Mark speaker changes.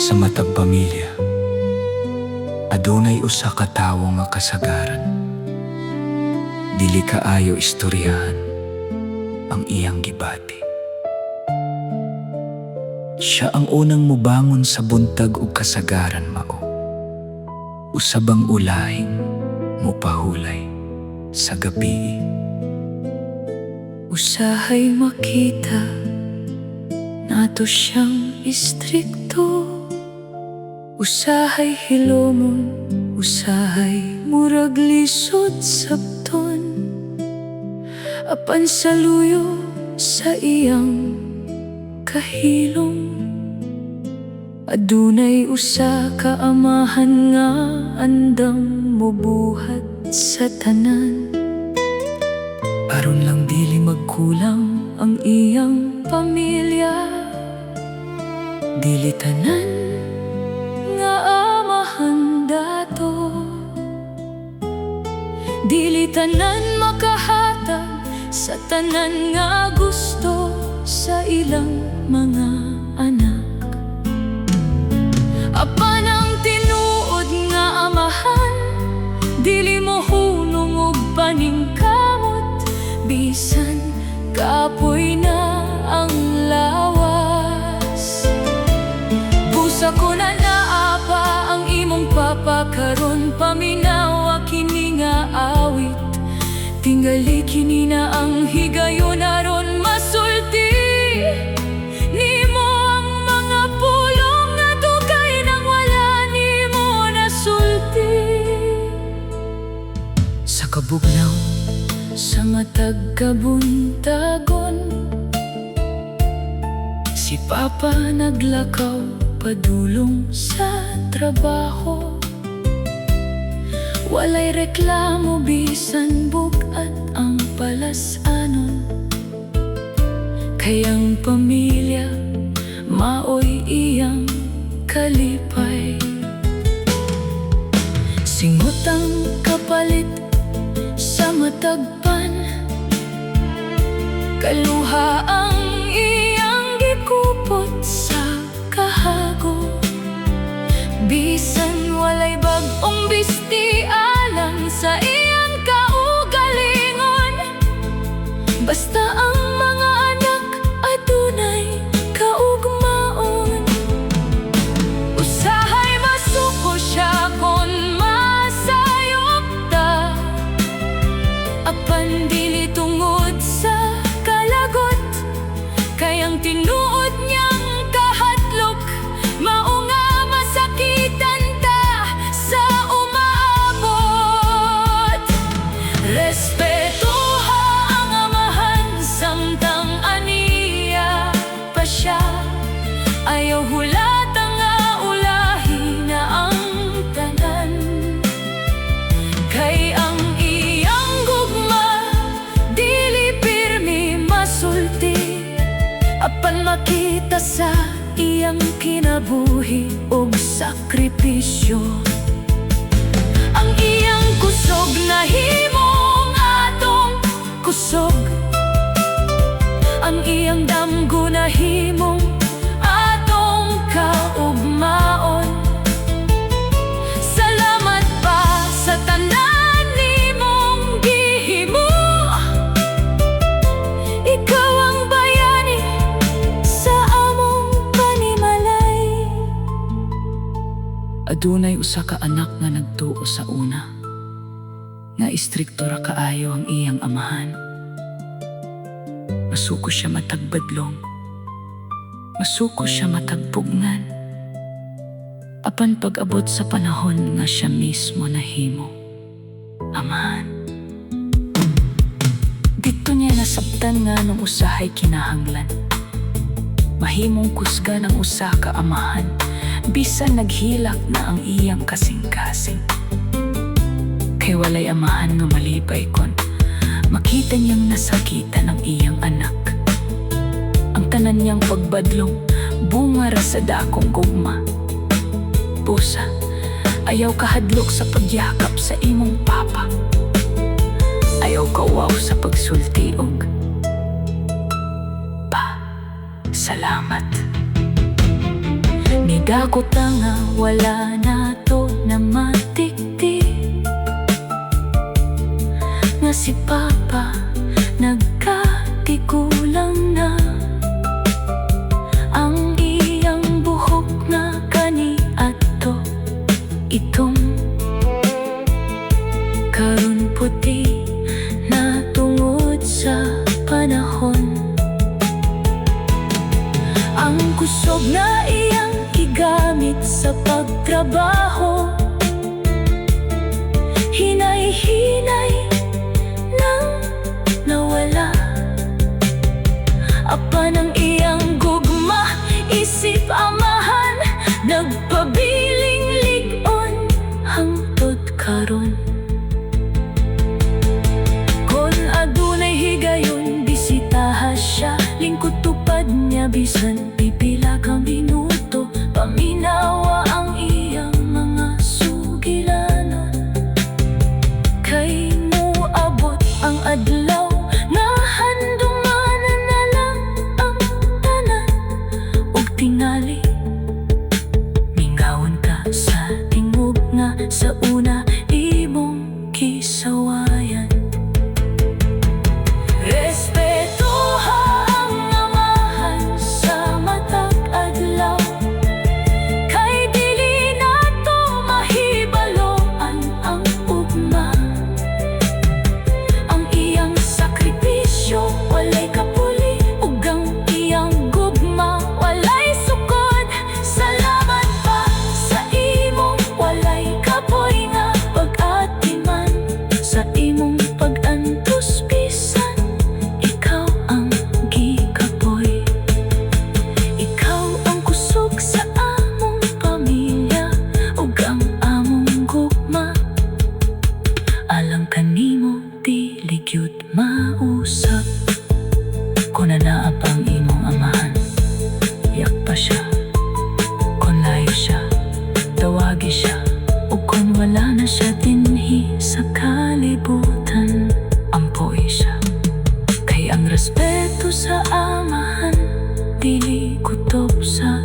Speaker 1: Sa matag pamilya, adunay usa ka tawo nga kasagaran dili kaayo istoryahan ang iyang gibati. Siya ang unang mubangon sa buntag ug kasagaran mao usab ang ulahing mupahulay sa gabi.
Speaker 2: Usahay makita nato siyang istrikto, usahay hilomon, usahay murag lisod sabton. Apan sa luyo sa iyang kahilom, adunay usa ka amahan nga andam mobuhat sa tanan aron lang dili magkulang ang iyang pamilya. Dili tanan nga amahan dato, dili tanan makahatag sa tanan nga gusto sa ilang mga anak. Apan ang tinuod nga amahan, dili mo hunong og paningkamot bisan kapoy na ang lawas. Busa ko na naa pa ang imong papa karon, paminawa kini nga awit. Tingali kini na ang higayon aron masulti nimo ang mga pulong nga dugay nang wala nimo nasulti. Sa kabugnaw sa matag kabuntagon, si Papa naglakaw padulong sa trabaho. Walay reklamo bisan bug-at ang palasanon, kay ang pamilya maoy iyang kalipay. Singot ang kapalit sa matag pan, kaluha ang iyang gikupot sa kahago. Bisan walay bag-ong bisti alang sa iyang kaugalingon, basta ang mga anak adunay kaugmaon. Usahay masuko siya kon masayop ta, apan dili tungod sa kalagot, kay ang tinuod niyang kahadlok mao nga masakitan ta sa umaabot. Respetuha ang amahan samtang aniya pa siya. Ayaw hulata nga ulahi na ang tanan, kay ang iyang gugma dili pirmi masulti, apan makita sa iyang kinabuhi ug sakripisyo. Ang iyang kusog nahimong atong kusog, ang iyang damgo nahimong atong kaugmaon. Salamat pa sa tanan nimong gihimo. Ikaw ang bayani sa among panimalay.
Speaker 3: Adunay usa ka anak nga nagtuo sa una nga istrikto ra kaayo ang iyang amahan. Masuko siya matag badlong. Masuko siya matag pugngan. Apan pag-abot sa panahon nga siya mismo nahimo amahan, didto niya nasabtan nganong usahay kinahanglan mahimong kusgan ang usa ka amahan bisan naghilak na ang iyang kasing-kasing. Kay walay amahan nga malipay kon makita niyang nasakitan ang iyang anak. Ang tanan niyang pagbadlong, bunga ra sa dakong gugma. Busa, ayaw kahadlok sa pagyakap sa imong papa. Ayaw kauwaw sa pagsulti og "Pa, salamat."
Speaker 2: Nidako ta nga wala na to na matikti, nga si Papa nagkatigulang na. Ang iyang buhok nga kaniadto itom, karon puti na tungod sa panahon. Ang kusog na iyang gigamit sa pagtrabaho, hinay-hinay nang nawala. Apan ang iyang gugma isip amahan nagpabiling lig-on hangtod karon. Kon adunay higayon, bisitaha siya. Lingkod tupad niya bisan pipila ka minuto. Paminawa ang iyang mga sugilanon, kay muabot ang adlaw nga handumanan na lang ang tanan. Ug tingali mingawon ka sa tingog nga sa una imong gisawayan. Respetuha ang amahan sa matag adlaw, kay dili nato mahibaloan ang ugma. Ang iyang sakripisyo walay kapuli, ug ang iyang gugma walay sukod. Salamat pa sa imong walay kapoy nga pag-atiman, sa imong pag-antos bisan ikaw ang gikapoy. Ikaw ang kusog sa among pamilya ug ang among gugma alang kanimo dili gyud mausab. Kon anaa pa ang imong amahan, yakpa siya. Kon layo siya, tawagi siya. Ug kon wala na siya dinhi sa kalibutan, ampoi siya. Kay ang respeto sa amahan dili kutob sa